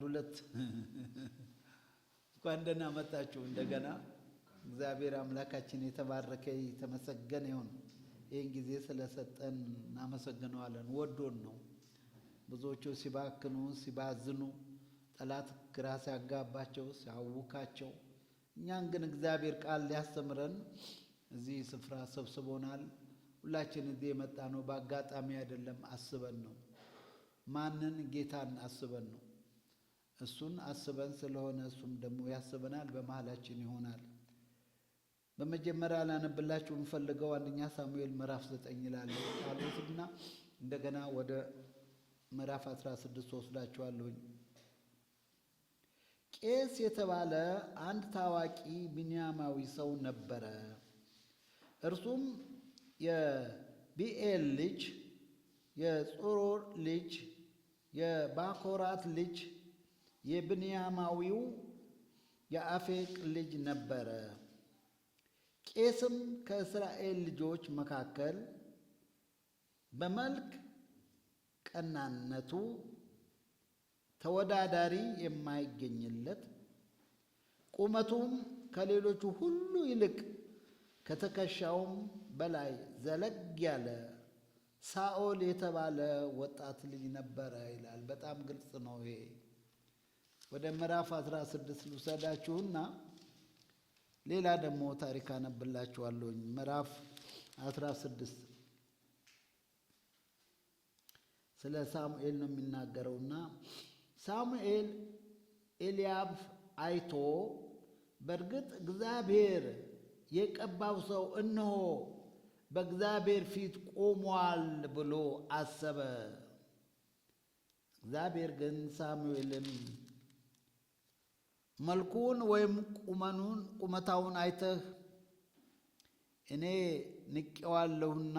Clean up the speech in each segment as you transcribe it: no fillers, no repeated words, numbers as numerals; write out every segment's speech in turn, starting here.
ሁለት እንኳን ደህና መጣችሁ። እንደገና እግዚአብሔር አምላካችን የተባረከ የተመሰገነ ይሁን። ይህን ጊዜ ስለሰጠን እናመሰግነዋለን። ወዶን ነው። ብዙዎቹ ሲባክኑ ሲባዝኑ፣ ጠላት ግራ ሲያጋባቸው ሲያውካቸው፣ እኛን ግን እግዚአብሔር ቃል ሊያስተምረን እዚህ ስፍራ ሰብስቦናል። ሁላችን እዚህ የመጣ ነው በአጋጣሚ አይደለም፣ አስበን ነው። ማንን? ጌታን አስበን ነው። እሱን አስበን ስለሆነ እሱም ደግሞ ያስበናል፣ በመሀላችን ይሆናል። በመጀመሪያ ላነብላችሁ የምፈልገው አንደኛ ሳሙኤል ምዕራፍ 9 ይላል ቃሉትና እንደገና ወደ ምዕራፍ 16 ወስዳችኋለሁኝ። ቄስ የተባለ አንድ ታዋቂ ቢንያማዊ ሰው ነበረ። እርሱም የቢኤል ልጅ፣ የጽሮር ልጅ፣ የባኮራት ልጅ፣ የብንያማዊው የአፌቅ ልጅ ነበረ። ቄስም ከእስራኤል ልጆች መካከል በመልክ ቀናነቱ ተወዳዳሪ የማይገኝለት፣ ቁመቱም ከሌሎቹ ሁሉ ይልቅ ከትከሻውም በላይ ዘለግ ያለ ሳኦል የተባለ ወጣት ልጅ ነበረ ይላል። በጣም ግልጽ ነው ይሄ። ወደ ምዕራፍ 16 ልውሰዳችሁና ሌላ ደግሞ ታሪክ አነብላችኋለሁኝ። ምዕራፍ 16 ስለ ሳሙኤል ነው የሚናገረውና ሳሙኤል ኤልያብ አይቶ በእርግጥ እግዚአብሔር የቀባው ሰው እነሆ በእግዚአብሔር ፊት ቆሟል ብሎ አሰበ። እግዚአብሔር ግን ሳሙኤልን መልኩን ወይም ቁመኑን ቁመታውን አይተህ እኔ ንቄዋለሁና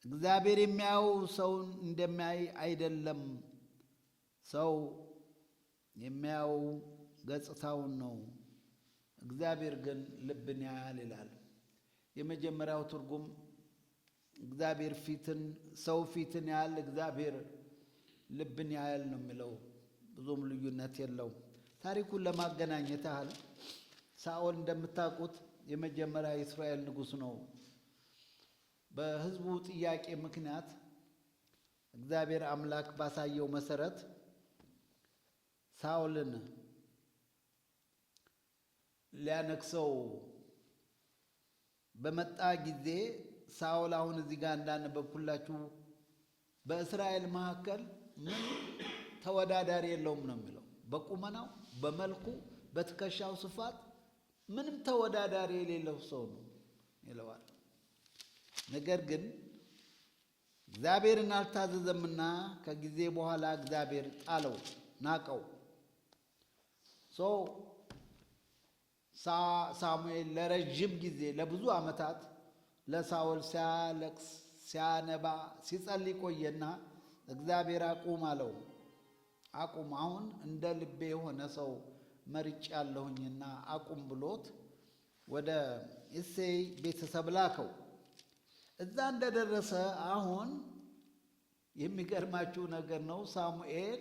እግዚአብሔር የሚያየው ሰውን እንደሚያይ አይደለም፣ ሰው የሚያየው ገጽታውን ነው፣ እግዚአብሔር ግን ልብን ያያል ይላል። የመጀመሪያው ትርጉም እግዚአብሔር ፊትን፣ ሰው ፊትን ያያል፣ እግዚአብሔር ልብን ያያል ነው የሚለው። ብዙም ልዩነት የለውም። ታሪኩን ለማገናኘት ያህል ሳኦል እንደምታውቁት የመጀመሪያ የእስራኤል ንጉሥ ነው። በሕዝቡ ጥያቄ ምክንያት እግዚአብሔር አምላክ ባሳየው መሰረት ሳኦልን ሊያነግሰው በመጣ ጊዜ ሳኦል አሁን እዚህ ጋር እንዳነበብኩላችሁ በእስራኤል መካከል ምን ተወዳዳሪ የለውም ነው የሚለው። በቁመናው፣ በመልኩ፣ በትከሻው ስፋት ምንም ተወዳዳሪ የሌለው ሰው ነው ይለዋል። ነገር ግን እግዚአብሔርን አልታዘዘምና ከጊዜ በኋላ እግዚአብሔር ጣለው፣ ናቀው። So ሳሙኤል ለረጅም ጊዜ ለብዙ ዓመታት ለሳኦል ሲያለቅስ፣ ሲያነባ፣ ሲጸልይ ቆየና እግዚአብሔር አቁም አለው። አቁም፣ አሁን እንደ ልቤ የሆነ ሰው መርጫለሁኝና አቁም ብሎት ወደ እሴይ ቤተሰብ ላከው። እዛ እንደደረሰ አሁን የሚገርማችሁ ነገር ነው። ሳሙኤል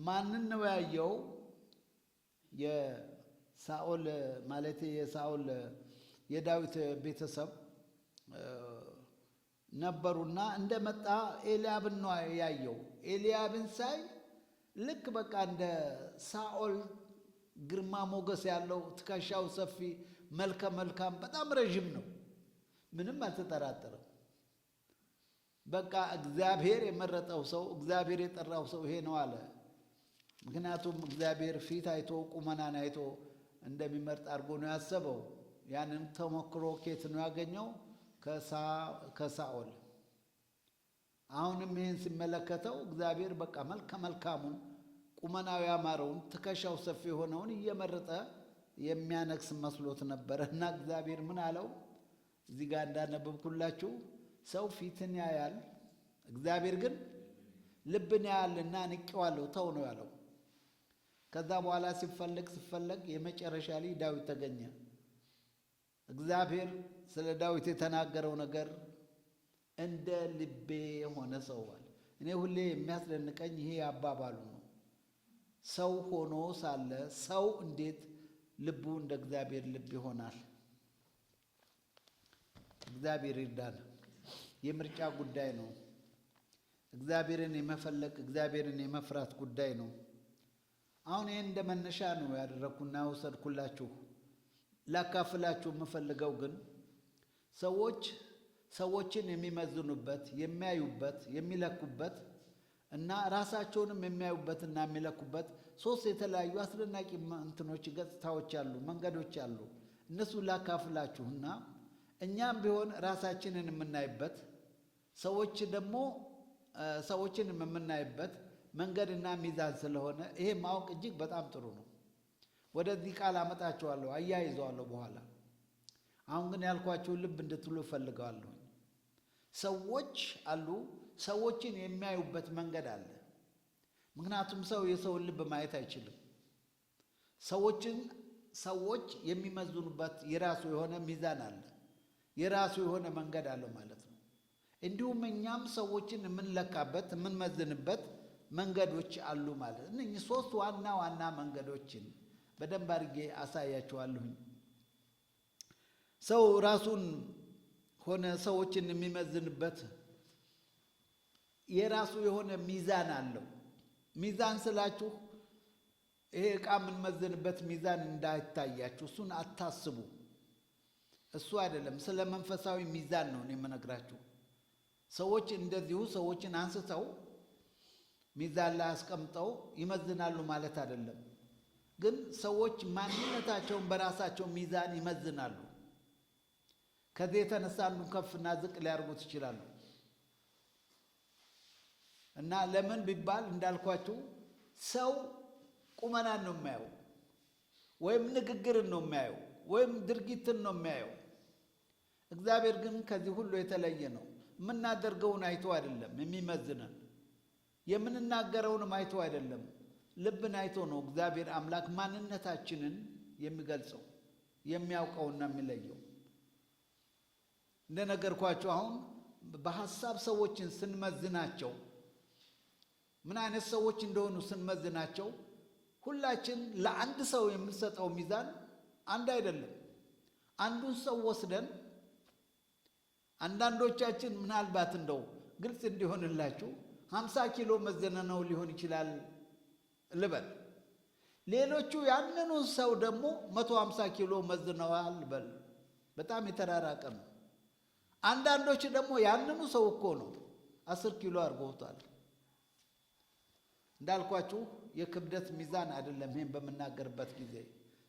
ማንን ነው ያየው? የሳኦል ማለት የሳኦል የዳዊት ቤተሰብ ነበሩና እንደመጣ ኤልያብን ነው ያየው። ኤልያብን ሳይ ልክ በቃ እንደ ሳኦል ግርማ ሞገስ ያለው፣ ትከሻው ሰፊ፣ መልከ መልካም፣ በጣም ረዥም ነው። ምንም አልተጠራጠረም። በቃ እግዚአብሔር የመረጠው ሰው፣ እግዚአብሔር የጠራው ሰው ይሄ ነው አለ። ምክንያቱም እግዚአብሔር ፊት አይቶ ቁመናን አይቶ እንደሚመርጥ አድርጎ ነው ያሰበው። ያንን ተሞክሮ ኬት ነው ያገኘው? ከሳኦል። አሁንም ይህን ሲመለከተው እግዚአብሔር በቃ መልከ መልካሙን፣ ቁመናው ያማረውን፣ ትከሻው ሰፊ የሆነውን እየመረጠ የሚያነግስ መስሎት ነበረ። እና እግዚአብሔር ምን አለው? እዚህ ጋር እንዳነበብኩላችሁ ሰው ፊትን ያያል፣ እግዚአብሔር ግን ልብን ያያልና ንቄዋለሁ፣ ተው ነው ያለው። ከዛ በኋላ ሲፈለግ ሲፈለግ የመጨረሻ ላይ ዳዊት ተገኘ። እግዚአብሔር ስለ ዳዊት የተናገረው ነገር እንደ ልቤ የሆነ ሰው አለ። እኔ ሁሌ የሚያስደንቀኝ ይሄ አባባሉ ነው። ሰው ሆኖ ሳለ ሰው እንዴት ልቡ እንደ እግዚአብሔር ልብ ይሆናል? እግዚአብሔር ይርዳን። የምርጫ ጉዳይ ነው። እግዚአብሔርን የመፈለግ፣ እግዚአብሔርን የመፍራት ጉዳይ ነው። አሁን ይህን እንደ መነሻ ነው ያደረግኩና ወሰድኩላችሁ። ላካፍላችሁ የምፈልገው ግን ሰዎች ሰዎችን የሚመዝኑበት፣ የሚያዩበት፣ የሚለኩበት እና ራሳቸውንም የሚያዩበትና የሚለኩበት ሶስት የተለያዩ አስደናቂ እንትኖች፣ ገጽታዎች አሉ፣ መንገዶች አሉ። እነሱ ላካፍላችሁና እኛም ቢሆን ራሳችንን የምናይበት፣ ሰዎች ደግሞ ሰዎችን የምናይበት መንገድና ሚዛን ስለሆነ ይሄ ማወቅ እጅግ በጣም ጥሩ ነው። ወደዚህ ቃል አመጣቸዋለሁ፣ አያይዘዋለሁ በኋላ። አሁን ግን ያልኳችሁን ልብ እንድትሉ እፈልገዋለሁ። ሰዎች አሉ፣ ሰዎችን የሚያዩበት መንገድ አለ። ምክንያቱም ሰው የሰውን ልብ ማየት አይችልም። ሰዎችን ሰዎች የሚመዝኑበት የራሱ የሆነ ሚዛን አለ፣ የራሱ የሆነ መንገድ አለው ማለት ነው። እንዲሁም እኛም ሰዎችን የምንለካበት፣ የምንመዝንበት መንገዶች አሉ ማለት ነው። እነኚህ ሶስት ዋና ዋና መንገዶችን በደንብ አድርጌ አሳያችኋለሁኝ። ሰው ራሱን ሆነ ሰዎችን የሚመዝንበት የራሱ የሆነ ሚዛን አለው። ሚዛን ስላችሁ ይሄ ዕቃ የምንመዝንበት ሚዛን እንዳይታያችሁ፣ እሱን አታስቡ። እሱ አይደለም፣ ስለ መንፈሳዊ ሚዛን ነው እኔ የምነግራችሁ። ሰዎች እንደዚሁ ሰዎችን አንስተው ሚዛን ላይ አስቀምጠው ይመዝናሉ ማለት አይደለም። ግን ሰዎች ማንነታቸውን በራሳቸው ሚዛን ይመዝናሉ። ከዚህ የተነሳ አንዱን ከፍና ዝቅ ሊያደርጉት ይችላሉ። እና ለምን ቢባል እንዳልኳችሁ ሰው ቁመናን ነው የሚያየው፣ ወይም ንግግርን ነው የሚያየው፣ ወይም ድርጊትን ነው የሚያየው። እግዚአብሔር ግን ከዚህ ሁሉ የተለየ ነው። የምናደርገውን አይቶ አይደለም የሚመዝነን፣ የምንናገረውንም አይቶ አይደለም፣ ልብን አይቶ ነው እግዚአብሔር አምላክ ማንነታችንን የሚገልጸው፣ የሚያውቀውና የሚለየው። እንደነገርኳችሁ አሁን በሀሳብ ሰዎችን ስንመዝናቸው፣ ምን አይነት ሰዎች እንደሆኑ ስንመዝናቸው፣ ሁላችን ለአንድ ሰው የምንሰጠው ሚዛን አንድ አይደለም። አንዱን ሰው ወስደን አንዳንዶቻችን ምናልባት እንደው ግልጽ እንዲሆንላችሁ 50 ኪሎ መዘነነው ሊሆን ይችላል ልበል። ሌሎቹ ያንኑ ሰው ደግሞ 150 ኪሎ መዝነዋል ልበል። በጣም የተራራቀ ነው። አንዳንዶች ደግሞ ያንኑ ሰው እኮ ነው 10 ኪሎ አድርገውታል። እንዳልኳችሁ የክብደት ሚዛን አይደለም። ይሄን በምናገርበት ጊዜ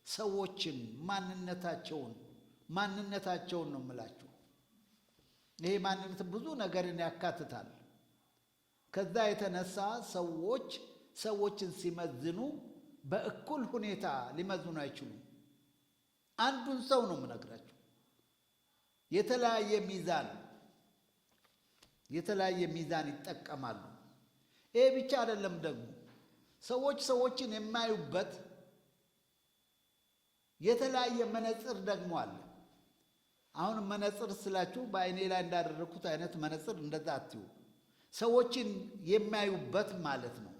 ሰዎችን ማንነታቸውን ነው የምላችሁ። ይሄ ማንነት ብዙ ነገርን ያካትታል። ከዛ የተነሳ ሰዎች ሰዎችን ሲመዝኑ በእኩል ሁኔታ ሊመዝኑ አይችሉም። አንዱን ሰው ነው የምነግራችሁ። የተለያየ ሚዛን ይጠቀማሉ። ይሄ ብቻ አይደለም፣ ደግሞ ሰዎች ሰዎችን የማዩበት የተለያየ መነጽር ደግሞ አለ። አሁን መነጽር ስላችሁ በአይኔ ላይ እንዳደረግኩት አይነት መነጽር እንደዛ አትዩ። ሰዎችን የሚያዩበት ማለት ነው።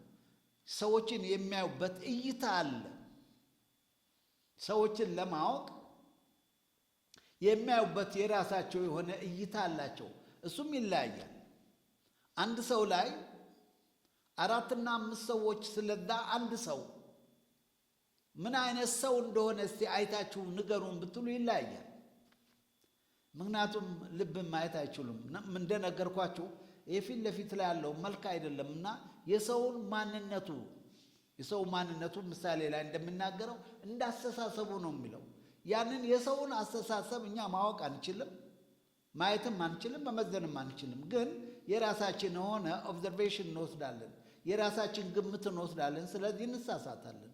ሰዎችን የሚያዩበት እይታ አለ። ሰዎችን ለማወቅ የሚያዩበት የራሳቸው የሆነ እይታ አላቸው። እሱም ይለያያል። አንድ ሰው ላይ አራትና አምስት ሰዎች ስለዛ አንድ ሰው ምን አይነት ሰው እንደሆነ እስቲ አይታችሁ ንገሩን ብትሉ ይለያያል። ምክንያቱም ልብን ማየት አይችሉም። እንደነገርኳችሁ የፊት ለፊት ላይ ያለው መልክ አይደለም እና የሰው ማንነቱ ምሳሌ ላይ እንደሚናገረው እንዳስተሳሰቡ ነው የሚለው። ያንን የሰውን አስተሳሰብ እኛ ማወቅ አንችልም፣ ማየትም አንችልም፣ መመዘንም አንችልም። ግን የራሳችን የሆነ observation እንወስዳለን፣ የራሳችን ግምት እንወስዳለን። ስለዚህ እንሳሳታለን።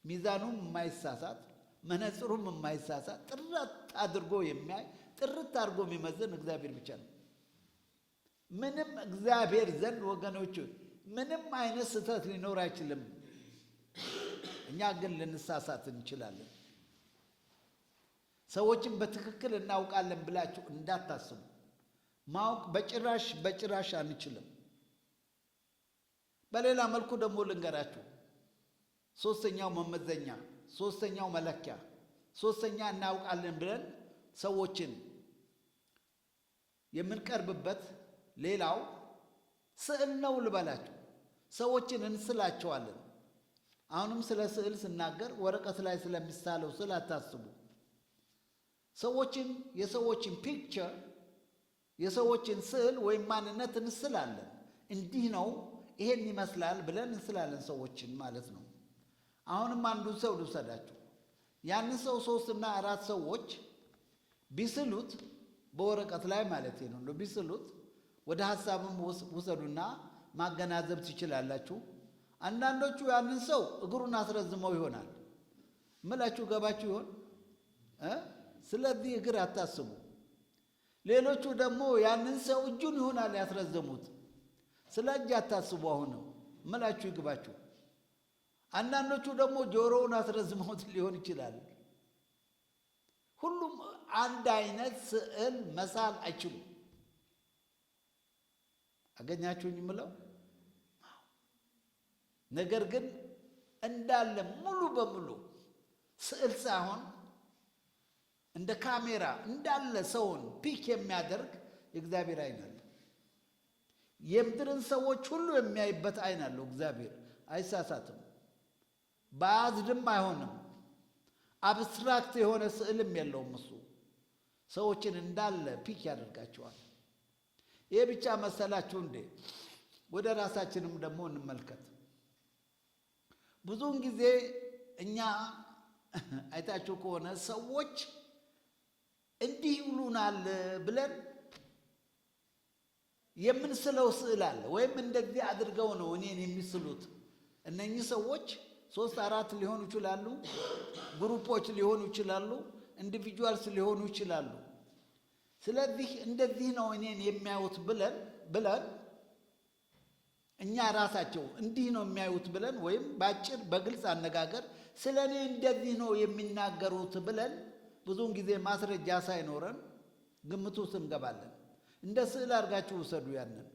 ሚዛኑም የማይሳሳት፣ መነጽሩም የማይሳሳት፣ ጥርት አድርጎ የሚያይ፣ ጥርት አድርጎ የሚመዝን እግዚአብሔር ብቻ ነው። ምንም እግዚአብሔር ዘንድ ወገኖች ምንም አይነት ስህተት ሊኖር አይችልም። እኛ ግን ልንሳሳት እንችላለን። ሰዎችን በትክክል እናውቃለን ብላችሁ እንዳታስቡ። ማወቅ በጭራሽ በጭራሽ አንችልም። በሌላ መልኩ ደግሞ ልንገራችሁ። ሶስተኛው መመዘኛ፣ ሶስተኛው መለኪያ፣ ሶስተኛ እናውቃለን ብለን ሰዎችን የምንቀርብበት ሌላው ስዕል ነው ልበላችሁ። ሰዎችን እንስላቸዋለን። አሁንም ስለ ስዕል ስናገር ወረቀት ላይ ስለሚሳለው ስዕል አታስቡ። ሰዎችን፣ የሰዎችን picture፣ የሰዎችን ስዕል ወይም ማንነት እንስላለን። እንዲህ ነው፣ ይሄን ይመስላል ብለን እንስላለን ሰዎችን ማለት ነው። አሁንም አንዱን ሰው ልውሰዳችሁ። ያንን ሰው ሶስትና አራት ሰዎች ቢስሉት፣ በወረቀት ላይ ማለት ነው፣ ቢስሉት፣ ወደ ሀሳብም ውሰዱና ማገናዘብ ትችላላችሁ። አንዳንዶቹ ያንን ሰው እግሩን አስረዝመው ይሆናል። ምላችሁ ገባችሁ ይሆን? ስለዚህ እግር አታስቡ። ሌሎቹ ደግሞ ያንን ሰው እጁን ይሆናል ያስረዘሙት። ስለ እጅ አታስቡ። አሁንም ምላችሁ ይግባችሁ። አንዳንዶቹ ደግሞ ጆሮውን አስረዝመውት ሊሆን ይችላል። ሁሉም አንድ አይነት ስዕል መሳል አይችሉም። አገኛችሁኝ የምለው? ነገር ግን እንዳለ ሙሉ በሙሉ ስዕል ሳይሆን እንደ ካሜራ እንዳለ ሰውን pick የሚያደርግ የእግዚአብሔር ዓይን አለ። የምድርን ሰዎች ሁሉ የሚያይበት ዓይን አለው እግዚአብሔር። አይሳሳትም። Biased ም አይሆንም። Abstract የሆነ ስዕልም የለውም እሱ። ሰዎችን እንዳለ pick ያደርጋቸዋል። ይህ ብቻ መሰላችሁ እንዴ? ወደ ራሳችንም ደግሞ እንመልከት። ብዙውን ጊዜ እኛ አይታችሁ ከሆነ ሰዎች እንዲህ ይሉናል ብለን የምንስለው ስዕል አለ። ወይም እንደዚህ አድርገው ነው እኔን የሚስሉት። እነኚህ ሰዎች ሶስት አራት ሊሆኑ ይችላሉ፣ group ኦች ሊሆኑ ይችላሉ፣ individuals ሊሆኑ ይችላሉ። ስለዚህ እንደዚህ ነው እኔን የሚያዩት ብለን፣ እኛ ራሳቸው እንዲህ ነው የሚያዩት ብለን ወይም በአጭር በግልጽ አነጋገር ስለ እኔ እንደዚህ ነው የሚናገሩት ብለን ብዙውን ጊዜ ማስረጃ ሳይኖረን ግምት ውስጥ እንገባለን። እንደ ስዕል አድርጋችሁ ውሰዱ። ያንን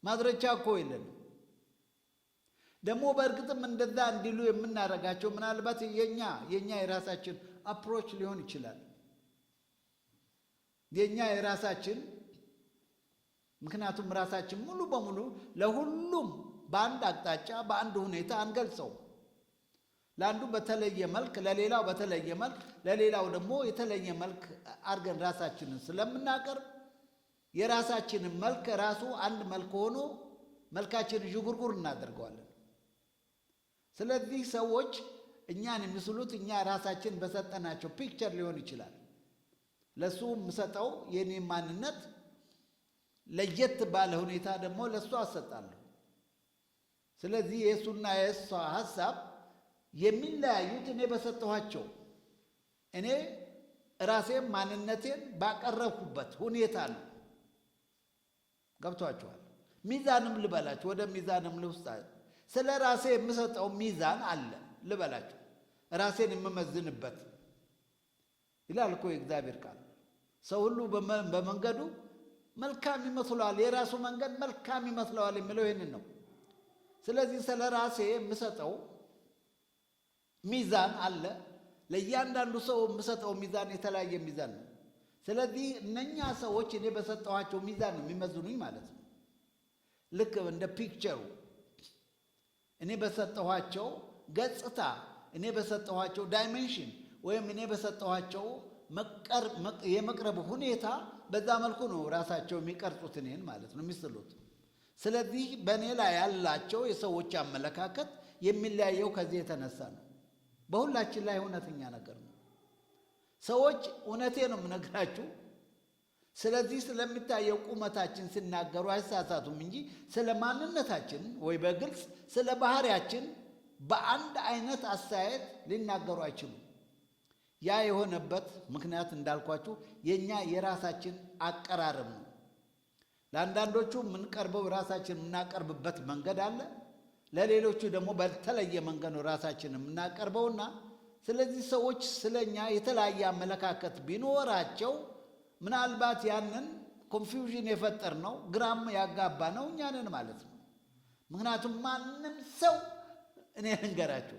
ማስረጃ እኮ የለንም። ደግሞ በእርግጥም እንደዛ እንዲሉ የምናደርጋቸው ምናልባት የኛ የራሳችን approach ሊሆን ይችላል። የኛ የራሳችን፣ ምክንያቱም ራሳችን ሙሉ በሙሉ ለሁሉም በአንድ አቅጣጫ በአንድ ሁኔታ አንገልጸው። ለአንዱ በተለየ መልክ፣ ለሌላው በተለየ መልክ፣ ለሌላው ደግሞ የተለየ መልክ አድርገን ራሳችንን ስለምናቀርብ የራሳችንን መልክ ራሱ አንድ መልክ ሆኖ መልካችንን ዥጉርጉር እናደርገዋለን። ስለዚህ ሰዎች እኛን የሚስሉት እኛ ራሳችን በሰጠናቸው picture ሊሆን ይችላል። ለሱ የምሰጠው የኔ ማንነት ለየት ባለ ሁኔታ ደግሞ ለእሱ አሰጣለሁ። ስለዚህ የእሱና የእሷ ሀሳብ የሚለያዩት እኔ በሰጠኋቸው፣ እኔ ራሴን ማንነቴን ባቀረብኩበት ሁኔታ ነው። ገብቷችኋል? ሚዛንም ልበላችሁ፣ ወደ ሚዛንም ልውስጥ፣ ስለ ራሴ የምሰጠው ሚዛን አለ ልበላችሁ፣ ራሴን የምመዝንበት ይላል እኮ የእግዚአብሔር ቃል። ሰው ሁሉ በመንገዱ መልካም ይመስለዋል፣ የራሱ መንገድ መልካም ይመስለዋል የሚለው ይህንን ነው። ስለዚህ ስለ ራሴ የምሰጠው ሚዛን አለ። ለእያንዳንዱ ሰው የምሰጠው ሚዛን የተለያየ ሚዛን ነው። ስለዚህ እነኛ ሰዎች እኔ በሰጠኋቸው ሚዛን ነው የሚመዝኑኝ ማለት ነው። ልክ እንደ picture ኡ እኔ በሰጠኋቸው ገጽታ፣ እኔ በሰጠኋቸው dimension ወይም እኔ በሰጠኋቸው የመቅረብ ሁኔታ በዛ መልኩ ነው ራሳቸው የሚቀርጹት እኔን ማለት ነው የሚስሉት። ስለዚህ በእኔ ላይ ያላቸው የሰዎች አመለካከት የሚለያየው ከዚህ የተነሳ ነው። በሁላችን ላይ እውነተኛ ነገር ነው። ሰዎች፣ እውነቴ ነው የምነግራችሁ፣ ስለዚህ ስለሚታየው ቁመታችን ሲናገሩ አይሳሳቱም እንጂ ስለ ማንነታችን ወይ በግልጽ ስለ ባህሪያችን በአንድ አይነት አስተያየት ሊናገሩ አይችሉም። ያ የሆነበት ምክንያት እንዳልኳችሁ የእኛ የራሳችን አቀራረብ ነው። ለአንዳንዶቹ የምንቀርበው ራሳችን የምናቀርብበት መንገድ አለ። ለሌሎቹ ደግሞ በተለየ መንገድ ነው ራሳችን የምናቀርበውና ስለዚህ ሰዎች ስለኛ የተለያየ አመለካከት ቢኖራቸው ምናልባት ያንን confusion የፈጠርነው፣ ግራም ያጋባነው እኛ ነን ማለት ነው። ምክንያቱም ማንም ሰው እኔ ልንገራችሁ፣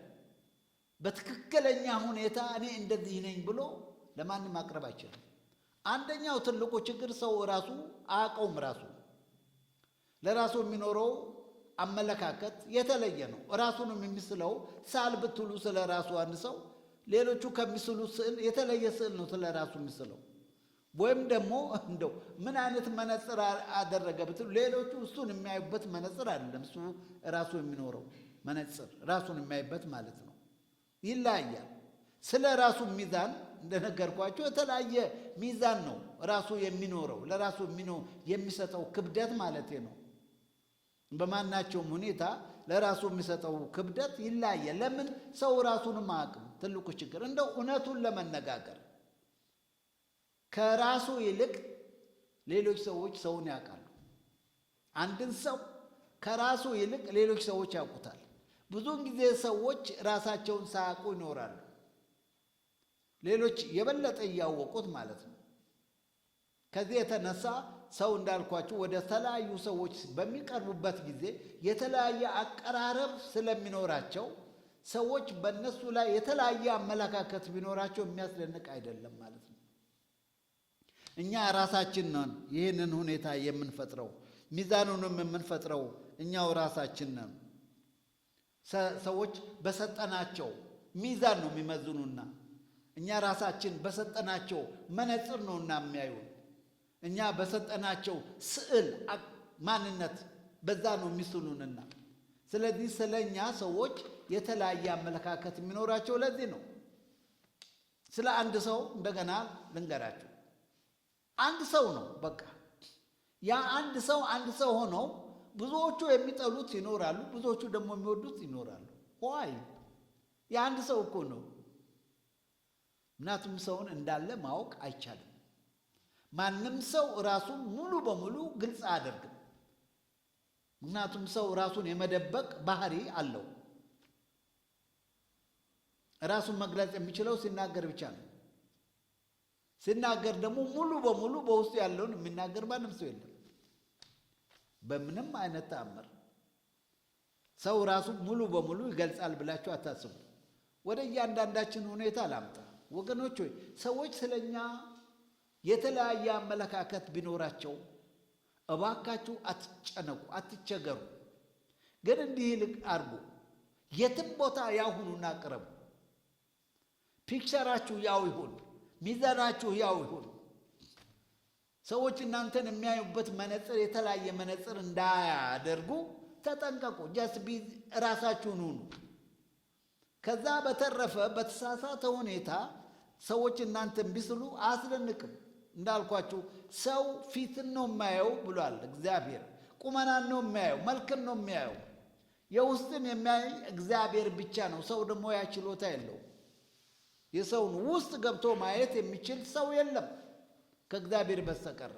በትክክለኛ ሁኔታ እኔ እንደዚህ ነኝ ብሎ ለማንም ማቅረብ አይችልም። አንደኛው ትልቁ ችግር ሰው ራሱ አያውቀውም። ራሱ ለራሱ የሚኖረው አመለካከት የተለየ ነው። ራሱንም የሚስለው ሳል ብትሉ ስለ ራሱ አንድ ሰው ሌሎቹ ከሚስሉ ስዕል የተለየ ስዕል ነው ስለ ራሱ የሚስለው። ወይም ደግሞ እንደው ምን አይነት መነጽር አደረገ ብትሉ ሌሎቹ እሱን የሚያዩበት መነጽር አይደለም። እሱ ራሱ የሚኖረው መነጽር ራሱን የሚያይበት ማለት ነው፣ ይለያያል። ስለ ራሱ ሚዛን እንደነገርኳቸው የተለያየ ሚዛን ነው ራሱ የሚኖረው፣ ለራሱ የሚሰጠው ክብደት ማለት ነው። በማናቸውም ሁኔታ ለራሱ የሚሰጠው ክብደት ይለያያል። ለምን? ሰው ራሱንም አያውቅም። ትልቁ ችግር እንደው እውነቱን ለመነጋገር ከራሱ ይልቅ ሌሎች ሰዎች ሰውን ያውቃሉ። አንድን ሰው ከራሱ ይልቅ ሌሎች ሰዎች ያውቁታል። ብዙውን ጊዜ ሰዎች ራሳቸውን ሳያውቁ ይኖራሉ። ሌሎች የበለጠ እያወቁት ማለት ነው። ከዚህ የተነሳ ሰው እንዳልኳችሁ ወደ ተለያዩ ሰዎች በሚቀርቡበት ጊዜ የተለያየ አቀራረብ ስለሚኖራቸው ሰዎች በእነሱ ላይ የተለያየ አመለካከት ቢኖራቸው የሚያስደንቅ አይደለም ማለት ነው። እኛ ራሳችን ነን ይህንን ሁኔታ የምንፈጥረው፣ ሚዛኑንም የምንፈጥረው እኛው ራሳችን ነን። ሰዎች በሰጠናቸው ሚዛን ነው የሚመዝኑና፣ እኛ ራሳችን በሰጠናቸው መነጽር ነውና የሚያዩን። እኛ በሰጠናቸው ስዕል ማንነት በዛ ነው የሚስሉንና፣ ስለዚህ ስለ እኛ ሰዎች የተለያየ አመለካከት የሚኖራቸው ለዚህ ነው። ስለ አንድ ሰው እንደገና ልንገራችሁ። አንድ ሰው ነው በቃ። ያ አንድ ሰው አንድ ሰው ሆኖ ብዙዎቹ የሚጠሉት ይኖራሉ፣ ብዙዎቹ ደግሞ የሚወዱት ይኖራሉ። Why? የአንድ ሰው እኮ ነው። ምክንያቱም ሰውን እንዳለ ማወቅ አይቻልም። ማንም ሰው ራሱን ሙሉ በሙሉ ግልጽ አያደርግም። ምክንያቱም ሰው ራሱን የመደበቅ ባህሪ አለው። ራሱን መግለጽ የሚችለው ሲናገር ብቻ ነው። ሲናገር ደግሞ ሙሉ በሙሉ በውስጡ ያለውን የሚናገር ማንም ሰው የለም። በምንም አይነት ተአምር ሰው ራሱ ሙሉ በሙሉ ይገልጻል ብላችሁ አታስቡ። ወደ እያንዳንዳችን ሁኔታ ላምጣ። ወገኖች ሆይ፣ ሰዎች ስለኛ የተለያየ አመለካከት ቢኖራቸው እባካችሁ አትጨነቁ፣ አትቸገሩ። ግን እንዲህ ይልቅ አድርጉ። የትም ቦታ ያው ሁኑና ቅረቡ። Picture ኣችሁ ያው ይሁን፣ ሚዛናችሁ ያው ይሁን። ሰዎች እናንተን የሚያዩበት መነጽር የተለያየ መነጽር እንዳያደርጉ ተጠንቀቁ። Just be ራሳችሁን ሁኑ። ከዛ በተረፈ በተሳሳተ ሁኔታ ሰዎች እናንተን ቢስሉ አያስደንቅም። እንዳልኳችሁ ሰው ፊትን ነው የሚያየው ብሏል እግዚአብሔር። ቁመናን ነው የሚያየው፣ መልክን ነው የሚያየው። የውስጥን የሚያይ እግዚአብሔር ብቻ ነው። ሰው ደግሞ ያ ችሎታ የለውም። የሰውን ውስጥ ገብቶ ማየት የሚችል ሰው የለም ከእግዚአብሔር በስተቀር።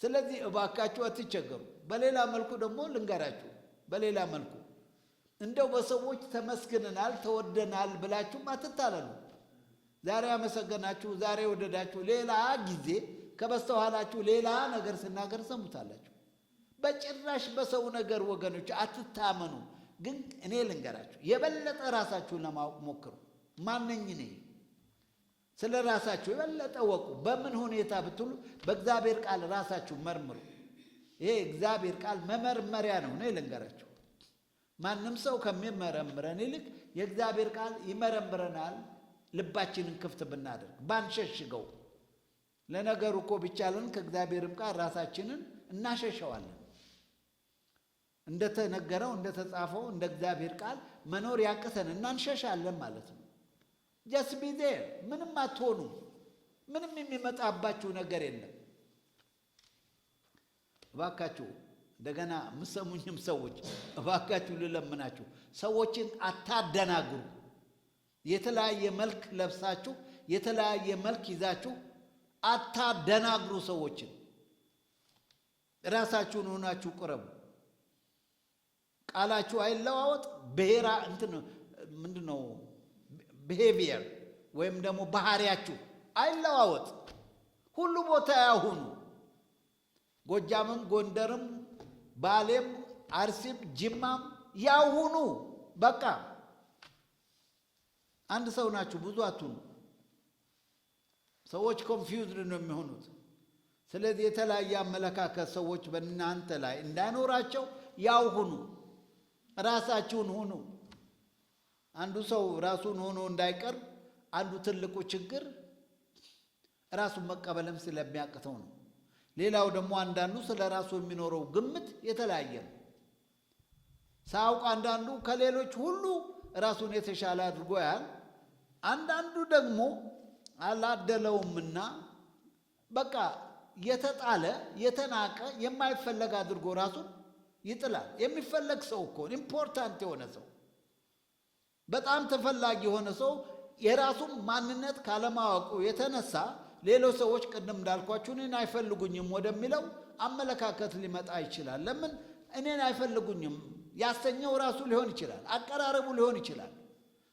ስለዚህ እባካችሁ አትቸገሩ። በሌላ መልኩ ደግሞ ልንገራችሁ፣ በሌላ መልኩ እንደው በሰዎች ተመስግነናል፣ ተወደናል ብላችሁም አትታለሉ። ዛሬ ያመሰገናችሁ፣ ዛሬ ወደዳችሁ፣ ሌላ ጊዜ ከበስተኋላችሁ ሌላ ነገር ሲናገር ሰሙታላችሁ። በጭራሽ በሰው ነገር ወገኖች አትታመኑ። ግን እኔ ልንገራችሁ፣ የበለጠ ራሳችሁን ለማወቅ ሞክሩ። ማነኝ እኔ? ስለ ራሳችሁ የበለጠ እወቁ። በምን ሁኔታ ብትሉ በእግዚአብሔር ቃል ራሳችሁ መርምሩ። ይሄ እግዚአብሔር ቃል መመርመሪያ ነው። እኔ ልንገራችሁ፣ ማንም ሰው ከሚመረምረን ይልቅ የእግዚአብሔር ቃል ይመረምረናል። ልባችንን ክፍት ብናደርግ፣ ባንሸሽገው። ለነገሩ እኮ ቢቻለን ከእግዚአብሔርም ቃል ራሳችንን እናሸሸዋለን። እንደተነገረው፣ እንደተጻፈው እንደ እግዚአብሔር ቃል መኖር ያቅተን እና እንሸሻለን ማለት ነው። Just be there። ምንም አትሆኑም። ምንም የሚመጣባችሁ ነገር የለም። እባካችሁ እንደገና የምሰሙኝም ሰዎች እባካችሁ ልለምናችሁ፣ ሰዎችን አታደናግሩ። የተለያየ መልክ ለብሳችሁ፣ የተለያየ መልክ ይዛችሁ አታደናግሩ ሰዎችን። ራሳችሁን ሆናችሁ ቅረቡ። ቃላችሁ አይለዋወጥ። ብሔራ እንትን ምንድን ነው፣ behavior ወይም ደግሞ ባህሪያችሁ አይለዋወጥ። ሁሉ ቦታ ያው ሁኑ። ጎጃምም፣ ጎንደርም፣ ባሌም፣ አርሲም፣ ጅማም ያው ሁኑ። በቃ። አንድ ሰው ናችሁ፣ ብዙ አትሁኑ። ሰዎች confused ነው የሚሆኑት። ስለዚህ የተለያየ አመለካከት ሰዎች በእናንተ ላይ እንዳይኖራቸው ያው ሁኑ፣ ራሳችሁን ሁኑ። አንዱ ሰው ራሱን ሆኖ እንዳይቀር አንዱ ትልቁ ችግር ራሱን መቀበልም ስለሚያቅተው ነው። ሌላው ደግሞ አንዳንዱ ስለ ራሱ የሚኖረው ግምት የተለያየ ነው። ሳያውቅ አንዳንዱ ከሌሎች ሁሉ ራሱን የተሻለ አድርጎ ያያል። አንዳንዱ ደግሞ አላደለውምና በቃ የተጣለ፣ የተናቀ፣ የማይፈለግ አድርጎ ራሱን ይጥላል። የሚፈለግ ሰው እኮ፣ important የሆነ ሰው፣ በጣም ተፈላጊ የሆነ ሰው የራሱን ማንነት ካለማወቁ የተነሳ ሌሎች ሰዎች ቅድም እንዳልኳችሁ እኔን አይፈልጉኝም ወደሚለው አመለካከት ሊመጣ ይችላል። ለምን እኔን አይፈልጉኝም ያሰኘው ራሱ ሊሆን ይችላል፣ አቀራረቡ ሊሆን ይችላል።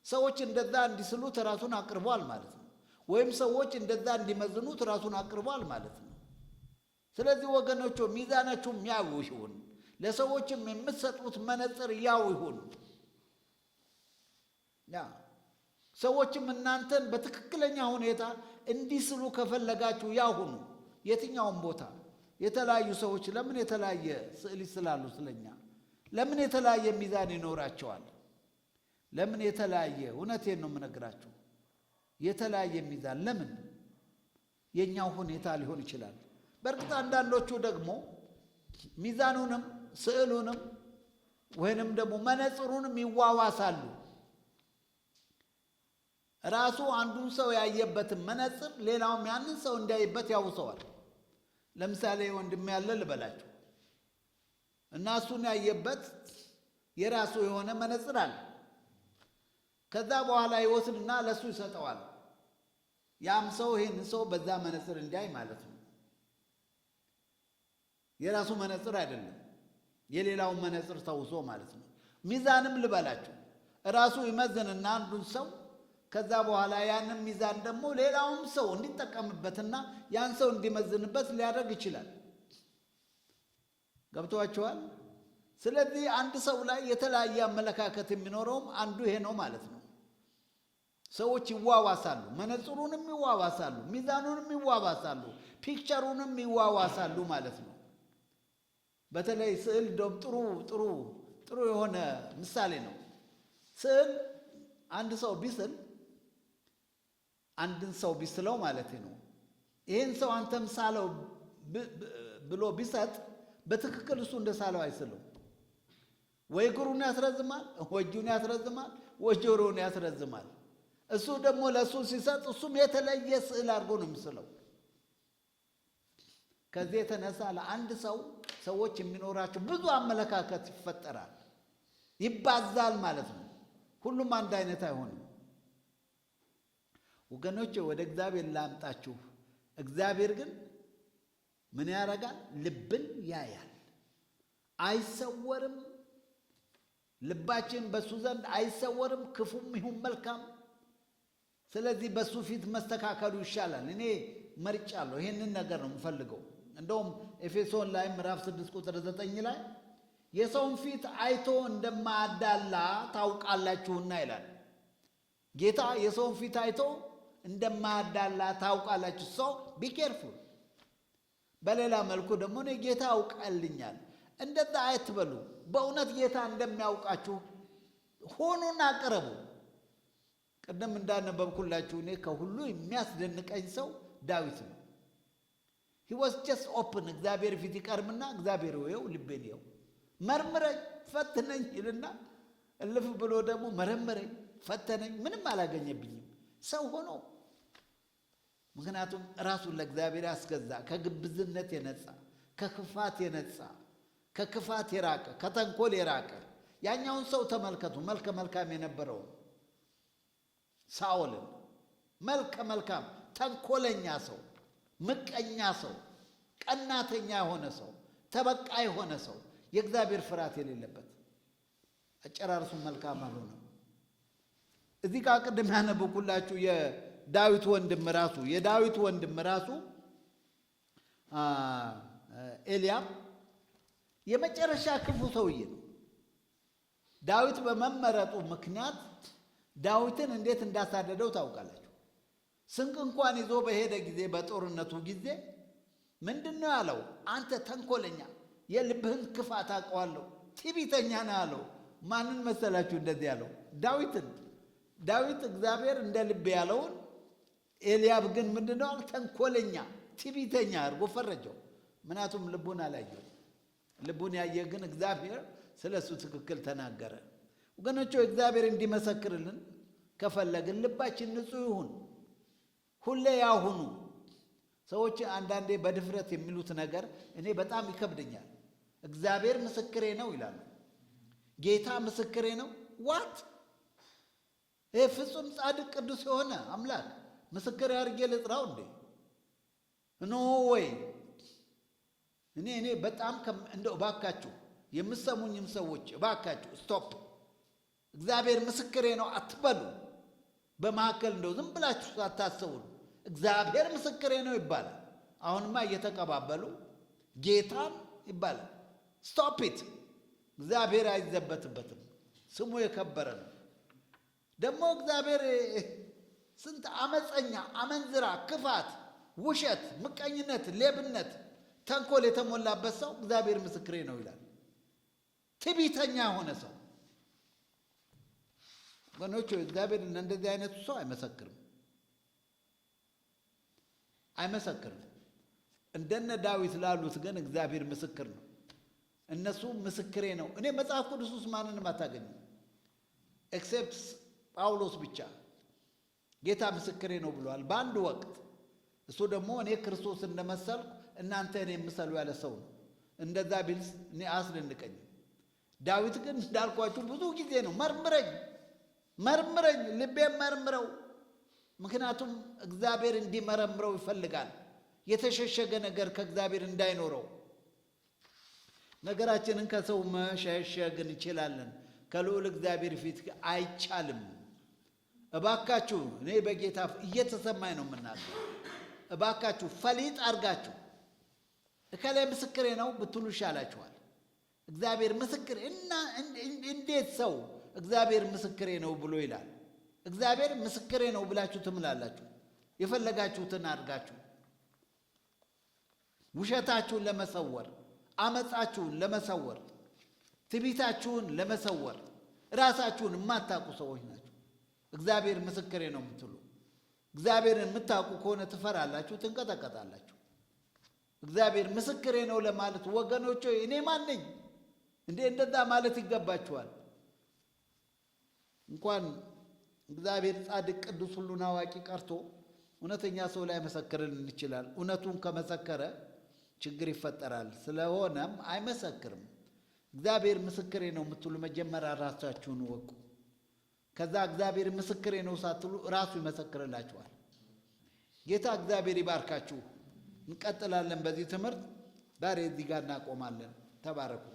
ሰዎች እንደዛ እንዲስሉት ራሱን አቅርቧል ማለት ነው። ወይም ሰዎች እንደዛ እንዲመዝኑት ራሱን አቅርቧል ማለት ነው። ስለዚህ ወገኖቼ፣ ሚዛናችሁም ያው ይሁን፣ ለሰዎችም የምትሰጡት መነጽር ያው ይሁን። ያ ሰዎችም እናንተን በትክክለኛ ሁኔታ እንዲስሉ ከፈለጋችሁ ያው ሁኑ። የትኛውም ቦታ የተለያዩ ሰዎች ለምን የተለያየ ስዕል ይስላሉ ስለኛ? ለምን የተለያየ ሚዛን ይኖራቸዋል? ለምን የተለያየ፣ እውነቴን ነው የምነግራችሁ፣ የተለያየ ሚዛን ለምን? የኛው ሁኔታ ሊሆን ይችላል። በእርግጥ አንዳንዶቹ ደግሞ ሚዛኑንም ስዕሉንም ወይንም ደግሞ መነጽሩንም ይዋዋሳሉ። ራሱ አንዱን ሰው ያየበትን መነጽር ሌላውም ያንን ሰው እንዲያይበት ያውሰዋል። ለምሳሌ ወንድሜ ያለ ልበላችሁ እና እሱን ያየበት የራሱ የሆነ መነጽር አለ። ከዛ በኋላ ይወስድና ለእሱ ይሰጠዋል። ያም ሰው ይህን ሰው በዛ መነጽር እንዲያይ ማለት ነው። የራሱ መነጽር አይደለም፣ የሌላውን መነጽር ተውሶ ማለት ነው። ሚዛንም ልበላችሁ፣ ራሱ ይመዝንና አንዱን ሰው፣ ከዛ በኋላ ያንን ሚዛን ደግሞ ሌላውም ሰው እንዲጠቀምበትና ያን ሰው እንዲመዝንበት ሊያደርግ ይችላል። ገብቷችኋል? ስለዚህ አንድ ሰው ላይ የተለያየ አመለካከት የሚኖረውም አንዱ ይሄ ነው ማለት ነው። ሰዎች ይዋዋሳሉ፣ መነጽሩንም ይዋዋሳሉ፣ ሚዛኑንም ይዋዋሳሉ፣ picture ኡንም ይዋዋሳሉ ማለት ነው። በተለይ ስዕል እንደውም ጥሩ ጥሩ ጥሩ የሆነ ምሳሌ ነው። ስዕል አንድ ሰው ቢስል፣ አንድን ሰው ቢስለው ማለት ነው። ይህን ሰው አንተም ሳለው ብሎ ቢሰጥ በትክክል እሱ እንደ ሳለው አይስለው። ወይ እግሩን ያስረዝማል፣ ወይ እጁን ያስረዝማል፣ ወይ ጆሮውን ያስረዝማል። እሱ ደግሞ ለእሱ ሲሰጥ እሱም የተለየ ስዕል አድርጎ ነው የሚስለው። ከዚህ የተነሳ ለአንድ ሰው ሰዎች የሚኖራቸው ብዙ አመለካከት ይፈጠራል፣ ይባዛል ማለት ነው። ሁሉም አንድ አይነት አይሆንም። ወገኖቼ፣ ወደ እግዚአብሔር ላምጣችሁ። እግዚአብሔር ግን ምን ያደርጋል? ልብን ያያል፣ አይሰወርም። ልባችን በሱ ዘንድ አይሰወርም፣ ክፉም ይሁን መልካም። ስለዚህ በሱ ፊት መስተካከሉ ይሻላል። እኔ መርጫለሁ። ይሄንን ነገር ነው የምፈልገው። እንደውም ኤፌሶን ላይ ምዕራፍ 6 ቁጥር 9 ላይ የሰውን ፊት አይቶ እንደማያዳላ ታውቃላችሁና ይላል። ጌታ የሰውን ፊት አይቶ እንደማያዳላ ታውቃላችሁ። So be careful። በሌላ መልኩ ደግሞ እኔ ጌታ ያውቃልኛል እንደዛ አትበሉ። በእውነት ጌታ እንደሚያውቃችሁ ሁኑና ቅረቡ። ቅድም እንዳነበብኩላችሁ እኔ ከሁሉ የሚያስደንቀኝ ሰው ዳዊት ነው። He was just open። እግዚአብሔር ፊት ይቀርብና እግዚአብሔር ይኸው ልቤን ይኸው፣ መርምረኝ ፈትነኝ ይልና እልፍ ብሎ ደግሞ መረመረኝ፣ ፈተነኝ፣ ምንም አላገኘብኝም ሰው ሆኖ። ምክንያቱም ራሱን ለእግዚአብሔር ያስገዛ፣ ከግብዝነት የነጻ፣ ከክፋት የነጻ፣ ከክፋት የራቀ፣ ከተንኮል የራቀ። ያኛውን ሰው ተመልከቱ፣ መልከ መልካም የነበረውን ሳኦልን፣ መልከ መልካም ተንኮለኛ ሰው፣ ምቀኛ ሰው፣ ቀናተኛ የሆነ ሰው፣ ተበቃይ የሆነ ሰው፣ የእግዚአብሔር ፍርሃት የሌለበት፣ አጨራርሱ መልካም አልሆነም። እዚህ ጋር ቅድም ያነበብኩላችሁ የዳዊት ወንድም ራሱ ኤልያብ የመጨረሻ ክፉ ሰውዬ ነው። ዳዊት በመመረጡ ምክንያት ዳዊትን እንዴት እንዳሳደደው ታውቃላችሁ። ስንቅ እንኳን ይዞ በሄደ ጊዜ በጦርነቱ ጊዜ ምንድን ነው ያለው? አንተ ተንኮለኛ፣ የልብህን ክፋት አውቀዋለሁ፣ ትዕቢተኛ ነህ አለው። ማንን መሰላችሁ እንደዚህ ያለው? ዳዊትን። ዳዊት እግዚአብሔር እንደ ልብ ያለውን፣ ኤልያብ ግን ምንድን ነው? ተንኮለኛ፣ ትዕቢተኛ አድርጎ ፈረጀው። ምክንያቱም ልቡን አላየው። ልቡን ያየ ግን እግዚአብሔር ስለ እሱ ትክክል ተናገረ። ወገኖች፣ እግዚአብሔር እንዲመሰክርልን ከፈለግን ልባችን ንጹሕ ይሁን፣ ሁሌ ያሁኑ። ሰዎች አንዳንዴ በድፍረት የሚሉት ነገር እኔ በጣም ይከብደኛል። እግዚአብሔር ምስክሬ ነው ይላሉ። ጌታ ምስክሬ ነው። What? ይህ ፍጹም ጻድቅ ቅዱስ የሆነ አምላክ ምስክሬ አድርጌ ልጥራው እንዴ? No way። እኔ በጣም እንደው እባካችሁ የምሰሙኝም ሰዎች እባካችሁ stop። እግዚአብሔር ምስክሬ ነው አትበሉ። በመካከል እንደው ዝም ብላችሁ ሳታስተውሉ እግዚአብሔር ምስክሬ ነው ይባላል። አሁንማ እየተቀባበሉ ጌታን ይባላል። Stop it። እግዚአብሔር አይዘበትበትም። ስሙ የከበረ ነው። ደግሞ እግዚአብሔር ስንት አመፀኛ፣ አመንዝራ፣ ክፋት፣ ውሸት፣ ምቀኝነት፣ ሌብነት፣ ተንኮል የተሞላበት ሰው እግዚአብሔር ምስክሬ ነው ይላል። ትዕቢተኛ የሆነ ሰው፣ ወገኖች፣ እግዚአብሔር እንደዚህ አይነቱ ሰው አይመሰክርም፣ አይመሰክርም። እንደነ ዳዊት ላሉት ግን እግዚአብሔር ምስክር ነው። እነሱ ምስክሬ ነው። እኔ መጽሐፍ ቅዱስ ውስጥ ማንንም አታገኙም except ጳውሎስ ብቻ ጌታ ምስክሬ ነው ብሏል በአንድ ወቅት። እሱ ደግሞ እኔ ክርስቶስ እንደመሰልኩ እናንተ እኔን ምሰሉ ያለ ሰው ነው። እንደዛ ቢልስ እኔ አያስደንቀኝም። ዳዊት ግን እንዳልኳችሁ ብዙ ጊዜ ነው መርምረኝ፣ መርምረኝ፣ ልቤን መርምረው። ምክንያቱም እግዚአብሔር እንዲመረምረው ይፈልጋል። የተሸሸገ ነገር ከእግዚአብሔር እንዳይኖረው። ነገራችንን ከሰው መሸሸግ እንችላለን፣ ከልዑል እግዚአብሔር ፊት አይቻልም። እባካችሁ፣ እኔ በጌታ እየተሰማኝ ነው የምናገር። እባካችሁ ፈሊጥ አድርጋችሁ እከሌ ምስክሬ ነው ብትሉ ይሻላችኋል። እግዚአብሔር ምስክሬ እና እንዴት ሰው እግዚአብሔር ምስክሬ ነው ብሎ ይላል? እግዚአብሔር ምስክሬ ነው ብላችሁ ትምላላችሁ። የፈለጋችሁትን አድርጋችሁ ውሸታችሁን ለመሰወር፣ አመፃችሁን ለመሰወር፣ ትዕቢታችሁን ለመሰወር ራሳችሁን የማታውቁ ሰዎች ናችሁ። እግዚአብሔር ምስክሬ ነው የምትሉ፣ እግዚአብሔርን የምታውቁ ከሆነ ትፈራላችሁ፣ ትንቀጠቀጣላችሁ። እግዚአብሔር ምስክሬ ነው ለማለት ወገኖች እኔ ማን ነኝ እንዴ? እንደዛ ማለት ይገባችኋል። እንኳን እግዚአብሔር ጻድቅ፣ ቅዱስ፣ ሁሉን አዋቂ ቀርቶ እውነተኛ ሰው ላይመሰክርልን ይችላል። እውነቱን ከመሰከረ ችግር ይፈጠራል። ስለሆነም አይመሰክርም። እግዚአብሔር ምስክሬ ነው የምትሉ መጀመሪያ ራሳችሁን እወቁ። ከዛ እግዚአብሔር ምስክሬ ነው ሳትሉ ራሱ ይመሰክርላችኋል። ጌታ እግዚአብሔር ይባርካችሁ። እንቀጥላለን በዚህ ትምህርት። ዛሬ እዚህ ጋር እናቆማለን። ተባረኩ።